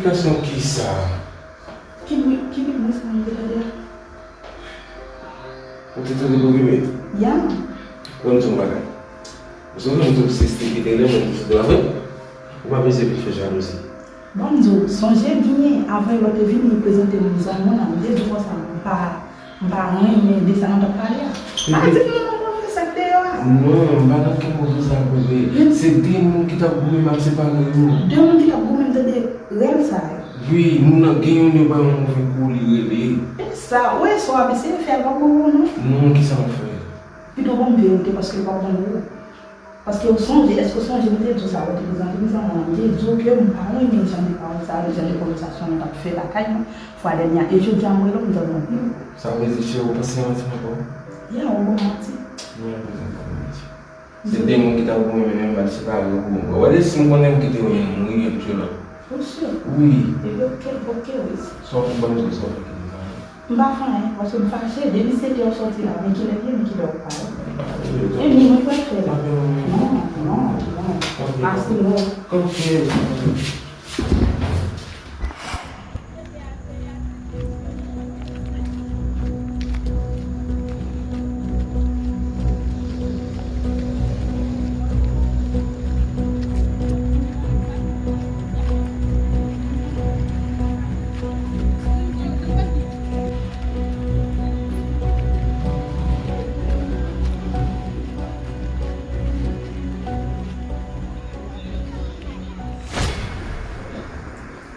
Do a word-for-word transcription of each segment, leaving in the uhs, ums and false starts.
Vibration kisa? Ki bri, ki vibration mwen te tande a? Ou te tande bri vibration? Ya. Ban m di w yon bagay. Ou sonje m di w se Steve ki te rele mwen, m di w se te pa vre? Ou pa bezwen vin fè jalouzi. Ban m di w, sonje byen, avan lè w te vini prezante m zanmi w lan, m te di w konsa, m pa, m pa renmen de sa nou t ap pale a. Pa di m non, non, non, fè sa k deyò a. Non, m pa nan ken move zak, bebe. Se de moun ki t ap goumen m ap separe yo. De moun ki t ap goumen m tande rèl sa yo. Wi, moun nan gen youn yo bay yon move kou li rele. E sa, ou wè sa w ap eseye fè a pa bon pou ou non. Non, kisa m ap fè? Pito ban m verite paske l p ap bon pou ou. Paske ou sonje, èske ou sonje m te di w sa lè w te prezante m zanmi w lan, m te di w ke m pa renmen jan de pawòl sa yo, jan de konvèsasyon nou t ap fè lakay mwen, fwa dènye a, e jodi a m rele w, m di w anpil. Sa vle di, cheri, ou panse se manti m ap ba w? Ya, ou ban m manti. Mwen, ou konnen m pa bay manti. Se de moun ki t ap goumen, men m al separe yo pou mwen. Ou wè, si m konnen m kite yo, men m mouri, men m tchwe lòt. Ou si? Wi. Epi oke, oke, wi. Sa w fè, ban m di w sa w fè ki m pa renmen. M pa fè anyen, paske m fache. Depi se lè w soti la, men kilè l ye, men kilè w pare. E ni mwen pral fè la. Non, non, non. Ase non. Kanpe.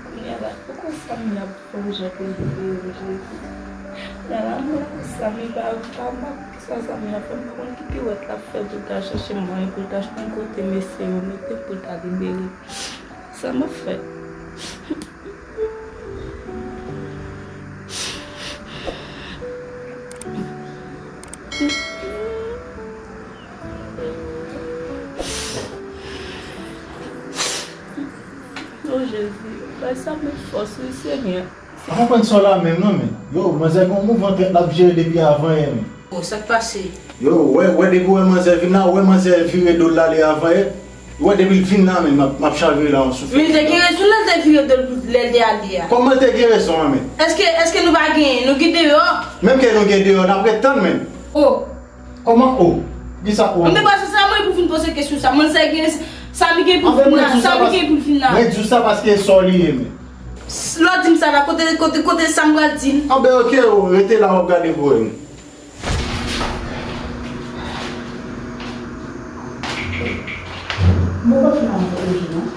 Kounye a la, poukisa moun ap fè w jan pou l vle yo, Jezi? Nan lanmou la konsa, men pa, pa, pa, poukisa sa moun ap fè? M pa konn ki piwèt l ap fè pou l ta chache mwayen, pou l ta jwenn kote mesye yo mete l, pou l ta libere. Sa m ap fè? O Jezi, bay sa m fòs, wi, Senyè. M pa konprann sa w la menm non, men. Yo, manzè gen yon mouvman tèt l ap jere depi avan yè, men. O, sa k pase? Yo, wè, wè, depi w wè manzè vin la, wè manzè vire do l ale avan yè. Wè, depi l vin la, men, m ap, m ap chavire la yon souf. Men, li te gen rezon lè l te vire do l, lè l te ale a. Kòman l te gen rezon an, men? Èske, èske nou pa gen, nou gen deyò? Menm ke nou gen deyò, n ap ret tann, men. O. Kòman o? Kisa o? Anben, paske sa mwen pou fin poze kesyon sa. Mwen sa gen, sa mi gen pou fin la, sa mi gen pou fin la. Mwen di w sa paske sa w li ye, men. Lè w di m sa la, kote, kote, kote sa m pral di l? Anben, oke, o, rete la, w ap gade pou wè m. Mwen pa fin anvi toujou, non.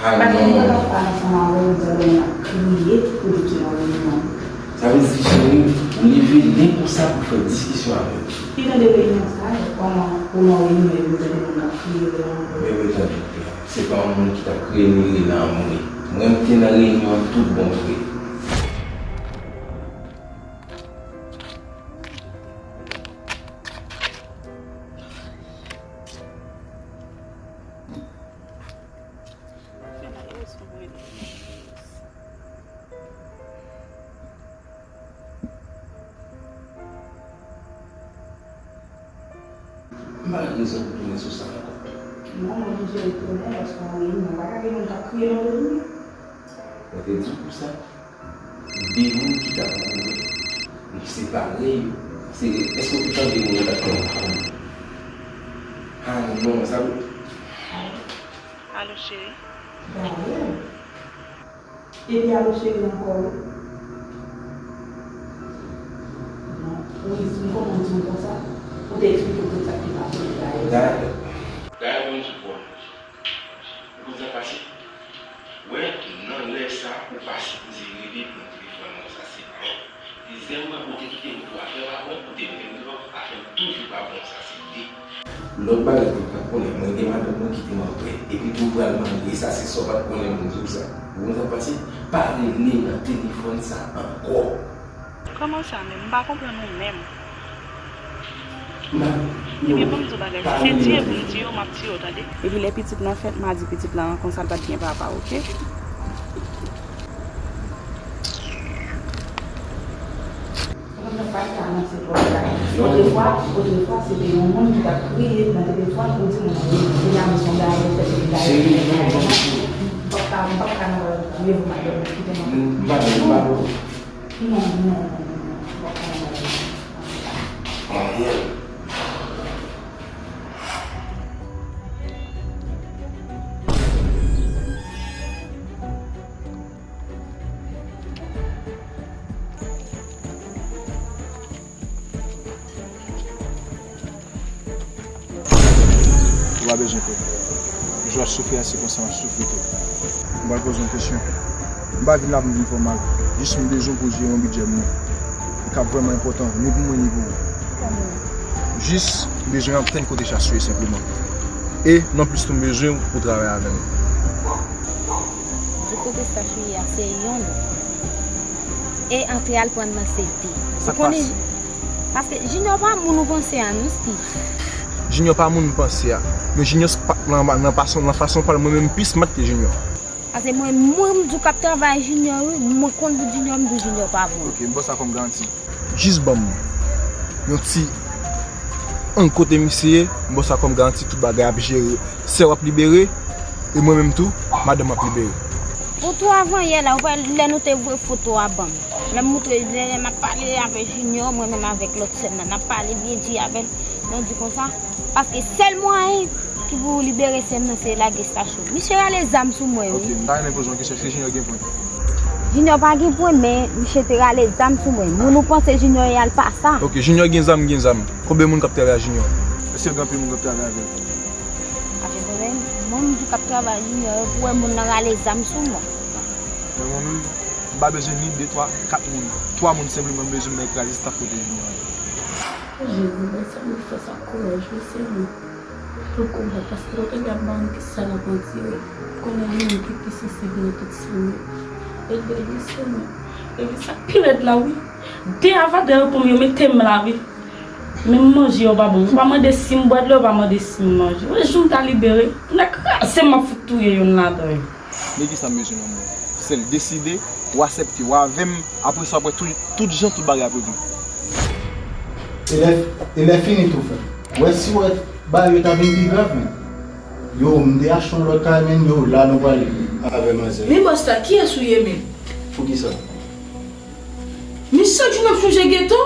Ah, non. Paske mwen pa ka pale ansanm avè w, ou di mwen ap kriye, ou di ki nan reyinyon. Sa vle di, cheri, ou leve len konsa pou fè diskisyon avè m. Ki jan de reyinyon sa ye? Kòman ou nan reyinyon epi ou tande moun k ap kriye, rele anmwe? Bebe, tande byen. Se pa yon moun ki t ap kriye ni rele anmwe. Mwen, m te nan reyinyon an tout bon vre. M pa gen rezon pou tounen sou sa ankò. Non, mwen oblije retounen paske mwen, mwen pa ka gen moun k ap kriye nan reyinyon. Mwen te di w pou sa. De moun ki t ap goumen, nou separe yo. Se, èske w te tande moun yo t ap fè yon kòb? Ah non, sa vle. Alo, cheri. Dayè. Epi alo, cheri, ankò, wi. Non, wi, si m konnen w di m konsa, ou te eksplike m tout sa k te pase dayè. Dayè, dayè, ban m di w, ou konn sa k pase? Wè, nan lè sa, ou pa sipoze rele pran telefòn mwen, sa se pa w. Dezyèmman, ou te kite m pou afè pa bon, ou te vin dlo, afè m toujou pa bon, sa se de. Lòt bagay ke m pa t konnen, mwen gen madanm mwen ki te mwen prè, epi tou m pral marye, sa se sa w pa t konnen m di w sa. Ou konn sa k pase? Pa rele nan telefòn sa ankò. Kòman sa menm? M pa konprann ou menm. Ebyen, ban m di w bagay sa. Se di e pou m di yo, m ap di yo, tande. Epi lè pitit lan fèt, m a di pitit lan konsa l pa t gen papa, oke? Otrefwa, otrefwa, se te yon moun ki t ap kriye nan telefòn pou di moun nan, wi, kounye a, men se yon dayè, fè se dayè. Cheri, non, non, non. Ah, m p ap ka nan leve madanm, kite m antre. M pa vle, m pa vle. Non, non, non, non, non. M p ap ka nan leve madanm. Ou pa bezwen pè. Jan w ap soufri a, se konsa m ap soufri tou. M pral poze yon kesyon. M pa vin la pou m vin fè w mal. Jis m bezwen w pou w jere yon bidjè pou mwen. Li k ap vrèman enpòtan, ni pou mwen, ni pou ou. Jis, m bezwen antann kote Chach ou ye senpleman. E, nonplis tou, m bezwen w pou w travay avè m. Di kote Chach ou ye a, se yonn. E antre al pran nan se de. Sa k pase? Paske Junior pa moun ou panse a non, Steve. Junior pa moun m panse a. Men Junior se pa nan, nan fason, nan fason pa l, mwen menm m pi smart ke Junior. Paske mwen, mwen m di w k ap travay Junior wi, mwen konn bout Junior, m di w Junior pa bon. Ok, m pran sa kòm garanti. Jis ban m yon ti ang kote misye ye, m ba w sa kòm garanti tout bagay ap jere. Sè w ap libere, e mwen menm tou, madanm ap libere. Foto avanyè la, ou wè lè nou te voye foto a ban m. Lè m moutre, lè, lè m ap pale avè Junior, mwen menm avèk lòt sè m nan, n ap pale byen di avè l, nou di konsa, paske sèl mwayen ki pou libere sè m nan, se lage Chach ou. Misye rale zam sou mwen, wi. Ok, m ta renmen poze yon kesyon, èske Junior gen pwen? Junior pa gen pwen, men misye te rale zam sou mwen. Moun ou panse Junior ye a, l pa sa. Ok, Junior gen zam, gen zam. Konbyen moun k ap travay ak Junior? Èske gen anpil moun k ap travay avè l? Avè mwen menm, mwen m di k ap travay ak Junior, pou wè moun nan rale zam sou mwen. Men mwen menm, m pa bezwen ni de, twa, kat moun. Twa moun senpleman m bezwen, m nan kraze staf kote Junior ye. O Jezi, men sa m fè sa kouraj wi, Senyè. Pou l konprann, paske lòt nèg la m pa konn kisa l ap andire. Konnen li menm ki pi sansib nan tout sa m yo. Ede li, Senyè. Epi sa k pi rèd la, wi. De avadra yo pran m, yo mete m la, wi. Menm manje yo pa ban m. Yo pa mande si m bwè dlo, yo pa mande si m manje. Wè, jou m ta libere, pou nèg kraze m, m ap fout touye youn ladan yo. Men kisa m bezwen nan mwen? Sèl deside, w aksepte, w avè m, apre sa w ap wè tout, tout jan tout bagay ap regle. E lè, e lè fini tou, frè. Wè si w wè bagay yo ta vin pi grav, men. Yo, m te achte yon lòt kay, men yo, la nou prale avè manzè. Men bòs la, kiyès ou ye menm? Poukisa? Misye di m ap chonje geto.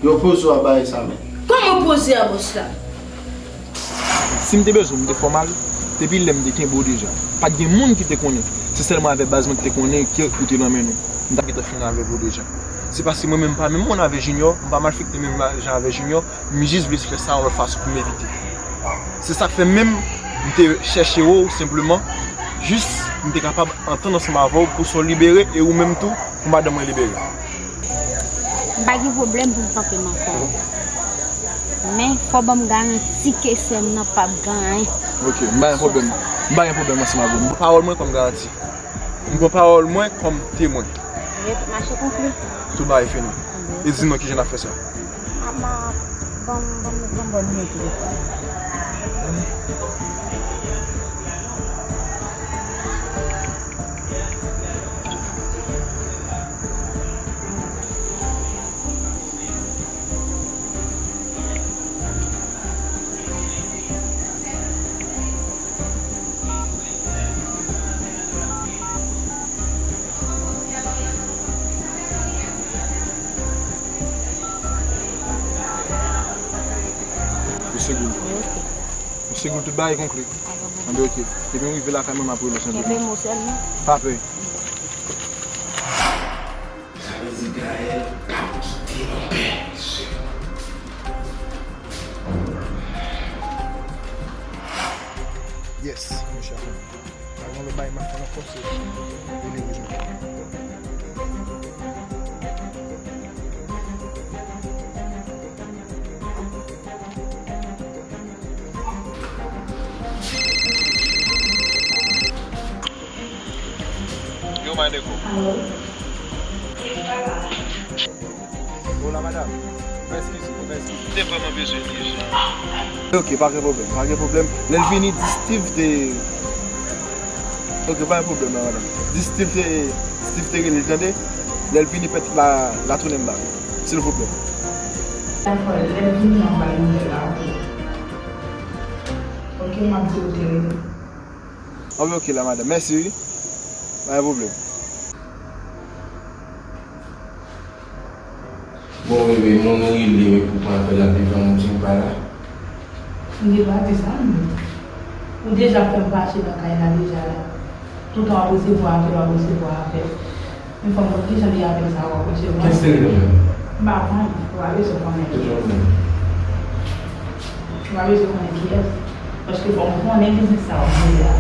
Yo poze w a bay sa men. Kòman poze a bòs la? Si m te bezwen w, m te fòmal, depi lè m te kenbe w deja. Pa t gen moun ki te konnen. Se sèlman avè baz mwen ki te konnen ke ou te nan men nou. M t ap gentan fini avèk ou deja. Se paske mwen menm m pa menm moun avè Junior, m pa malfekte menm jan avè Junior, m jis vle fè sa yon lòt fason pou m evite. Se sa k fè menm m te chèche w senpleman, jis m te kapab antann ansanm avè w pou sè w libere e ou menm tou pou madanm mwen libere. M pa gen pwoblèm pou m kanpe m ankò. Men, fò w ban m garanti ke sè m nan p ap gen anyen. Ok, m pa gen pwoblèm. M pa gen pwoblèm ansanm avè w. M pran pawòl mwen kòm garanti. M pran pawòl mwen kòm temwen. Yo, mache konkli. Tout bagay fini. Mhm. E di nou kijan n ap fè sa. Ama, ban m, ban m, ban m bòn mwen telefòn. Misye Goul. Wi, ok. Misye Goul, tout bagay konkli. Anben, ok. Depi m rive lakay mwen, m ap rele w, tande. Kenbe mo sèlman. Pa pè. Sa vle di Gaël p ap kite m anpè, mesye. Yes, monchè. Pa gen lòt bagay m ap fè ankò, se rele rezo. Yo, my nigga. Alo. Hola, madam. Mwen eskize, mwen eskize. M te vrèman bezwen li. Ok, pa gen pwoblèm, pa gen pwoblèm. Lè l vini, di Steve te... Ok, pa gen pwoblèm, non, madam. Di Steve te, Steve te rele l, tande? Lè l vini, pèt la, la tounen m ba li. Silvouplè. Dakò, lè l vini, m ap ba l nouvèl la, ok. Ok, m ap di w te rele. Anben, ok la, madanm. Mèsi, wi. Pa gen pwoblèm. Bon, bebe, moun ou rele, men pou pran apèl la devan moun ki pa la. M te pa di sa, non. Ou deja fè m fache nan kay la deja la. Toutan w ap resevwa apèl, w ap resevwa apèl. Men fò m konn kijan de apèl sa w ap resevwa. Kiyès te rele w menm? M pa konnen. Ou pa bezwen konnen. Toujou menm. Ou pa bezwen konnen kiyès. Paske fò m konnen biznis sa w ap jere a.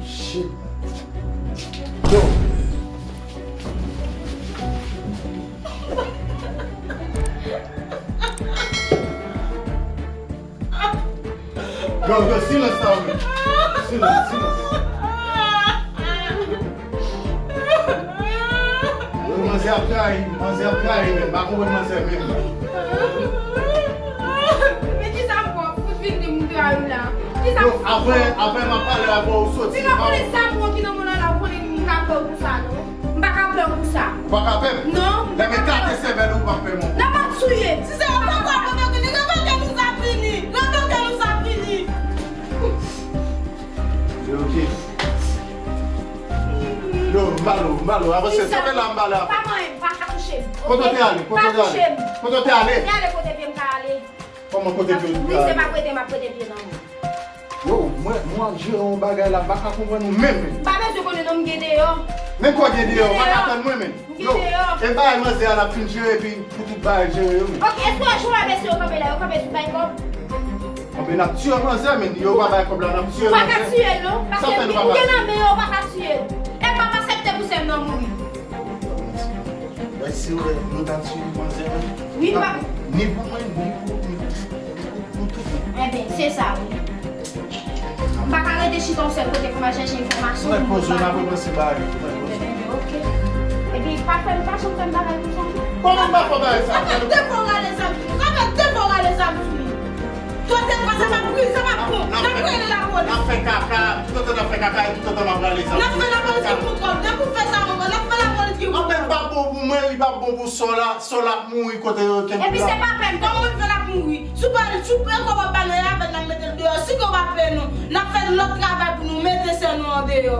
Shit. Yo. Yo, yo, silans la, wi. Silans, silans. Yo, manzè ap trayi, manzè ap trayi, men m pa konprann manzè menm. Men kisa m pran fout vin di m trayi w la? Kisa m fout pran? Yo, apre, apre m ap pale avè w, soti. Si nou konnen sa m pran ki nan mwen la, ou konnen m ka pran w pou sa, non? M pa ka pè w pou sa. Ou pa ka pè m? Non, m pa ka pè w. Lè m ekate sèvèl ou, ou p ap pè m ankò. N ap ap touye. Si se yon papa, papa, ke nèg avoka nou sa fini. Avoka nou sa fini. Ok. Yo, m ba l ou, m ba l ou. Avanse, kanpe la, m ba l ou. Pa manyen m, pa ka touche m. Kote w te ale? Kote w te ale? Pa touche m. Kote w te ale? M te ale kote pye m ka ale. Kòman kote pye w ka ale? Wi, se pa prete m ap prete pye nan men. Yo, mwen, mwen ap jere yon bagay la, m pa ka konprann ou menm, menm. M pa bezwen konnen non, m gen deyò. Men kò gen deyò, ou pa ka tann mwen, menm. M gen deyò. Yo, e bagay manzè a n ap fin jere, epi pou tout bagay jere yo, menm. Ok, èske w wè jan w ap mesye yo kanpe la, yo kanpe sou bay kòb? Anben, n ap tiye manzè, menm. Yo pa bay kòb la, n ap tiye manzè. Ou pa ka tiye l, non, paske m gen nan men yo, ou pa ka tiye l. E m p ap aksepte pou sè m nan mouri. Wè, si w wè, nou ta tiye manzè, menm. Wi, pa. Ni pou mwen, ni pou, ni pou, ni pou, pou tout moun. Enben, se sa, wi. M pa ka rete chita yon sèl kote pou m al chèche enfòmasyon pou m pa. Mèt poze, n ap repanse bagay yo, mèt poze. Enben, ok. Epi, pa fè m, pa janm fè m bagay konsa. Kòman m pa fè w bagay sa? Sa fè de fwa w rale zam sou li. Sa fè de fwa w rale zam sou li. Kote m panse m ap brize, m ap bon. N ap rele lapolis. N ap fè kaka, toutotan n ap fè kaka, e toutotan m ap rale zam. N ap fè lapolis ki pou kòb. Depi w fè sa ankò, n ap fè lapolis ki pou kòb. Anben, li p ap bon pou mwen, li p ap bon pou sè w la, sè w la ap mouri kote yo kenbe l la. Epi se pa pè m, kòman w vle l ap mouri? Si w pa, si w pè kòb w ap ba nou, e avè n n ap mete l deyò. Si ke w pa pè nou, n ap fè lòt travay pou nou mete sè nou andeyò.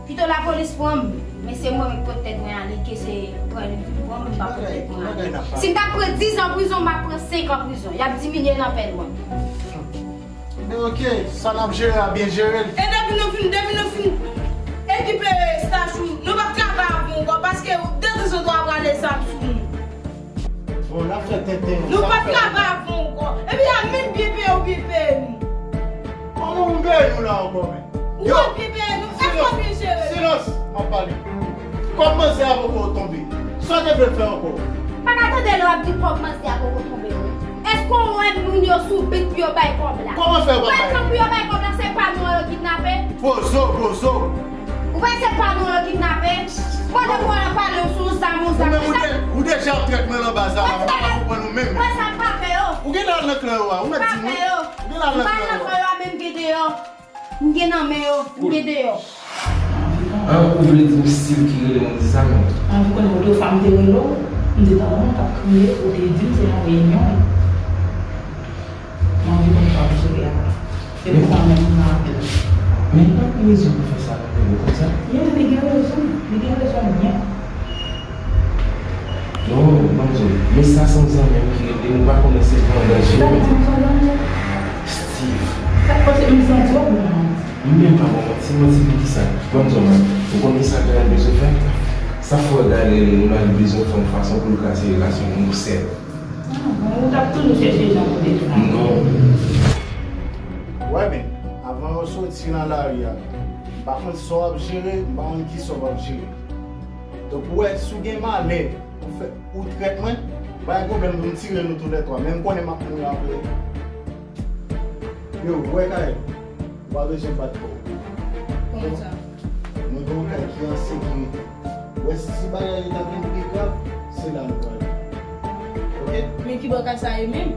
Pito lapolis pran m, men se mwen menm ki pot tèt mwen ale, ke se pran li vin pran m, m pa pot tèt mwen ale. Si m t ap pran diz an prizon, m ap pran senk an prizon. Y ap diminye nan pèn mwen. Men ok, sa n ap jere a, byen jere l. E depi nou fin, depi nou fin ekipe staj nou, nou p ap travay avè w ankò, paske detanzantan w ap rale zam sou nou. Bon, n ap fè tenten. Nou p ap travay avè w ankò. Epi a menm byen peye w byen peye nou. Kòman pou m peye nou la ankò, men? Ou wè byen peye nou, èske w byen jere? Silans, silans, m ap pale. Kòb manzè a poko tonbe. Sa w te vle fè ankò? Pa ka tande lè w ap di kòb manzè a poko tonbe, non. Èske w wè moun yo sou bit pou yo bay kòb la? Kòman fè yo pa bay? Ou wè jan pou yo bay kòb la, se pa nou an yo kidnape? Gwo zo, gwo zo. Ou wè se pa nou yo kidnape? Bon, depi w ap pale w sou zam, ou zam. Ou menm ou de-, ou deja ap trèt mwen lan baz la, m pa konprann ou menm. Wè sa m pa fè yo. Ou gen nan nan klan yo a, ou mèt di mwen. Ou gen nan nan klan yo a. M pa nan klan yo a, men m gen deyò. M gen nan men yo, m gen deyò. An, ou vle di m Steve ki rele moun di sa, non? Anvi konnen ou te fè m te rele w, m te tann ou t ap kriye, ou te di m se nan reyinyon. Mwen anvi konn sa w ap jere a. Se pou sa menm m nan apèl. Men li pa gen rezon pou fè sa nan piblik konsa. Yeah, li gen rezon. Li gen rezon byen. Non, ban m di w, men sa se yon zanmi m ki rele m, ou pa konnen se gran danje. Ou pa di m se yon zanmi w? Steve. Sa k pase m santi w ap ban m manti? M menm pa ba w manti, manti pou kisa? Ban m di w, man, ou konn kisa Gaël bezwen fè? Sa fè w wè Gaël rele nou la, li bezwen fè yon fason pou l kraze relasyon nou, sè. Ah, bon, ou t ap toujou chèche jan pou detwi bagay. Non. Wè, men, avan yo soti nan lari a, m pa konn sa w ap jere, m pa konn kisa w ap jere. Donk, ou wè, si w gen malè, ou fè, ou trèt mwen, pa gen pwoblèm pou m tire nou toulètwa, men m konnen m ap mouri apre. Yo, ou wè, Gaël, ou pa bezwen bat kò w. Kòman sa? Mwen gen yon kay ki an sekirite. Wè, si bagay yo ta vin pi grav, se la nou prale. Oke? Men ki bò kay sa ye menm?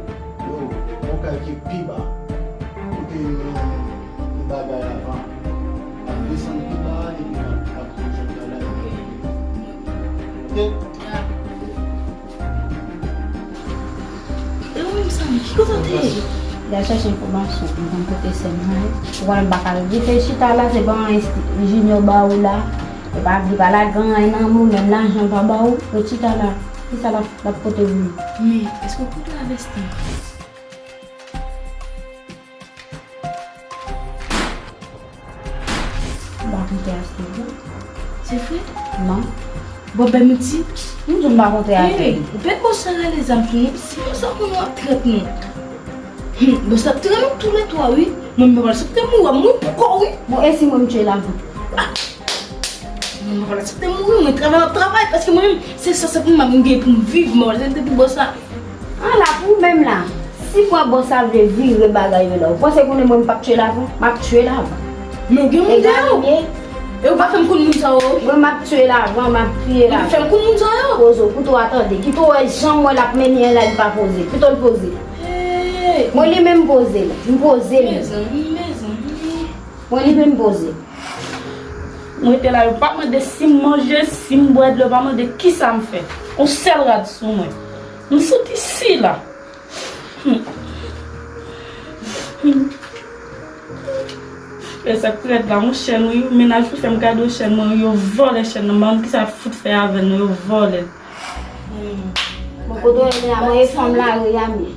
Yo, yon kay ki pi ba. Kote nou, nou bagay avan. E ou menm, Samy, ki kote w te ye? Li al chèche enfòmasyon pou m konn kote sè m nan ye. Ou konnen m pa ka rete chita la, se pa anyen Junior ba ou la. E pa, li pa lage anyen nan men w, menm lajan l pa ba ou. Ret chita la. Kisa l ap, l ap pote pou mwen? Men, èske w koute avèstan? M pa konte Astrid non. Se vre? Non. Bon, bèl menti. M di w m pa konte Astrid. Ou pèt bòs la rale zam sou nou. Si bòs la konnen w ap trèt nou. Hmm, bòs la ap trèt nou toulètwa, wi. Mwen, m pa pral aksepte mouri, ap mouri pou kò w, wi. Bon, e si mwen m tchwe lavan? Ah! Mwen, m pa pral aksepte mouri, mwen travay, m ap travay, paske mwen menm, se sa sèlman m gen pou m viv, m pa pral aksepte pou bòs la. An la pou ou menm la. Si mwen bòs la vle vire bagay yo la, ou panse konnen mwen m p ap tchwe lavan? M ap tchwe lavan. Men ou gen moun dèyè w. E ou pa fè m konn moun sa yo. Mwen m ap tchwe lavan, m ap tiye lavan. Ou fè m konn moun sa yo. Poze w, kouto a tande. Kite w wè jan m wè l ap mennen an la, li pa poze. Kite l poze. Mwen li menm poze l. M poze l. Mezanmi, mezanmi. Mwen li menm poze. Mwen te la, yo pa mande si m manje, si m bwè dlo, yo pa mande kisa m fè. Yon sèl rad sou mwen. M sot isi la. E sa k ret la, yon chèn, wi, mennaj mwen fè m kado chèn mwen, wi, yo vòlè chèn nan, m pa konn kisa yo fout fè avè l, non, yo vòlè l. Bon, kote w ye la, mwen e fanm lari a m ye.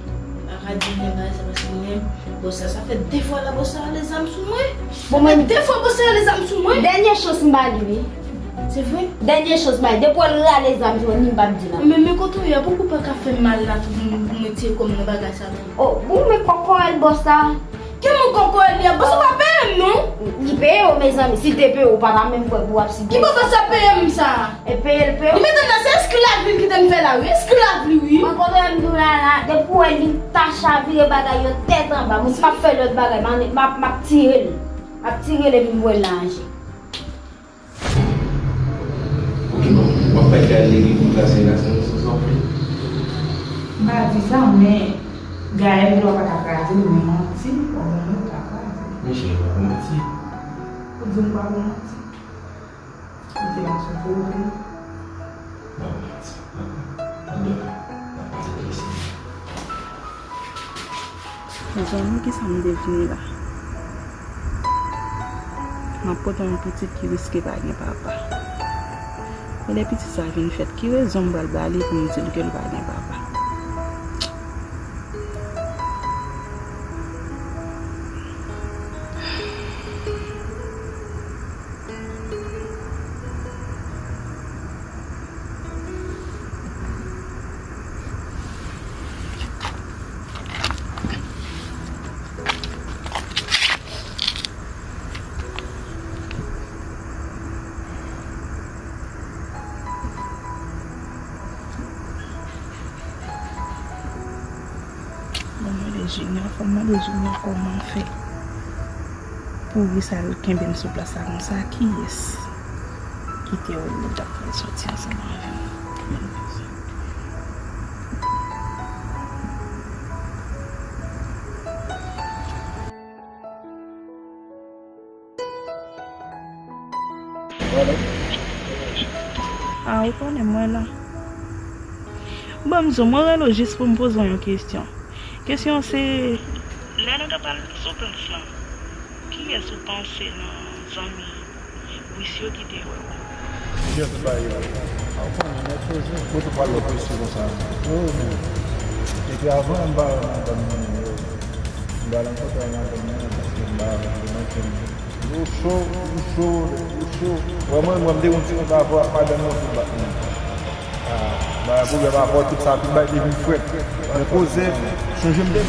Pa ka di m bagay sa paske mwen menm, bòs la, sa fè de fwa la, bòs la rale zam sou mwen. Bon, mwen de fwa bòs la rale zam sou mwen. Dènye chans m ba li, wi. Se vre? Dènye chans m ba li. Depi w rale zam sou mwen, ni m p ap di l ankò. Men, men kote w ye a, pouki w pa ka fè m mal la tou pou m, pou m retire kò m nan bagay sa tou? Oh, bon, men kòkòrèl bòs la. Ki moun kòkòrèl li a? Bòs ou pa peye m non. Li peye w, mezanmi. Si l te peye w, ou pa ta menm kwè pou w ap sipòte. Ki bò bòs la peye m sa? E peye l peye w. Li mete nan se esklav li kite m fè la wi. Esklav li wi. Mwen konprann tou la la. Depi w wè li ta chavire bagay yo tèt anba. Mwen si m ap fè lòt bagay, m ap, m ap, m ap tire l. M ap tire l epi m voye l nan anje. Ok, bon, w ap bay kay al legliz pou klase la, se sa w vle? M pa di sa, men Gaël dwa pa ta kraze l, men manti, w ap ban nou ta kraze. Men cheri, w ap manti. Ou di m pa pou manti. Ou di m sou kote. W ap manti. Dakò. Dakò. N ap pale de sa. Mezanmi, kisa m devni la? M ap pote yon pitit ki riske pa gen papa. E lè pitit sa vin fèt, ki rezon m pral ba li pou m di l ke l pa gen papa? Mwen mande Junior, fò m mande Junior kòman l fè pou wi sa l kenbe m sou plas la konsa. Kiyès ki te wè l t ap pral soti ansanm avè m? Ah, ou konnen mwen la. Bon, m di w, mwen rele w jis pou m poze w yon kesyon. Kesyon se, lè nou ta pral sou dans lan, kiyès ou panse nan zanmi Wisyo ki te wè w? Kiyès ou pale la? A, ou konnen, nèg poze. Kote w pral wè Wisyo konsa? Oh, men. Epi avan, m pa wè madanm mwen, yo. M pa nan kontak madanm mwen, paske m pa wè l nan kè m. Ou cho, ou cho, ou cho. Vrèman, mwen, m te yon timoun pa rapò ak madanm mwen pou bat mwen. Ah, ba pwoblèm avè w, tout sa, tout bagay te vin frèt. Men koze, chonje m de.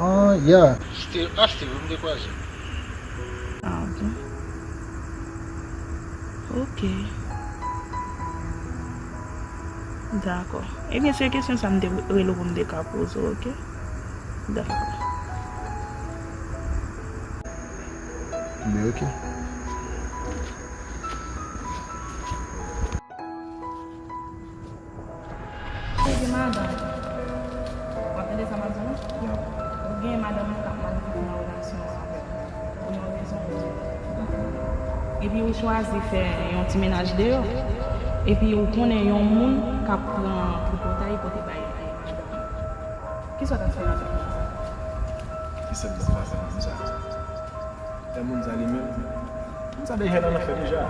Ah, yeah. Still, ah, still, m dekwaze. Ah, ok. Ok. Dakò. Ebyen, se kesyon sa m te rele w pou m te ka poze w, ok? Dakò. Men ok. Ou gen madanm. W ap tande sa m ap di w la? Ou gen madanm ou k ap mal viv nan relasyon an avè w. Pou yon rezon oubyen lòt. Epi ou chwazi fè yon ti mennaj deyò. Epi ou konnen yon moun k ap pran tripotay pote bay madanm. Kisa w t ap fè avèk moun sa? Kisa m t ap fè avèk moun sa? Lè moun sa li menm, moun sa deja nan lanfè deja.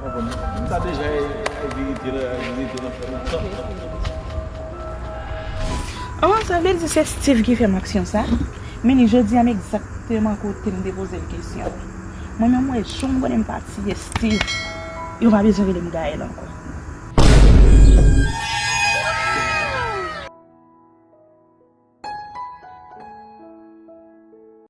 Ou konprann? Moun sa deja ay vizite la, ay vizite lanfè lontan. An, sa vle di se Steve ki fè m aksyon sa? Men li jodi a m egzakteman kote m te poze l kesyon. Mwen menm, mwen jwenn konnen m pa tiye Steve. Yo pa bezwen rele m Gaëlle ankò.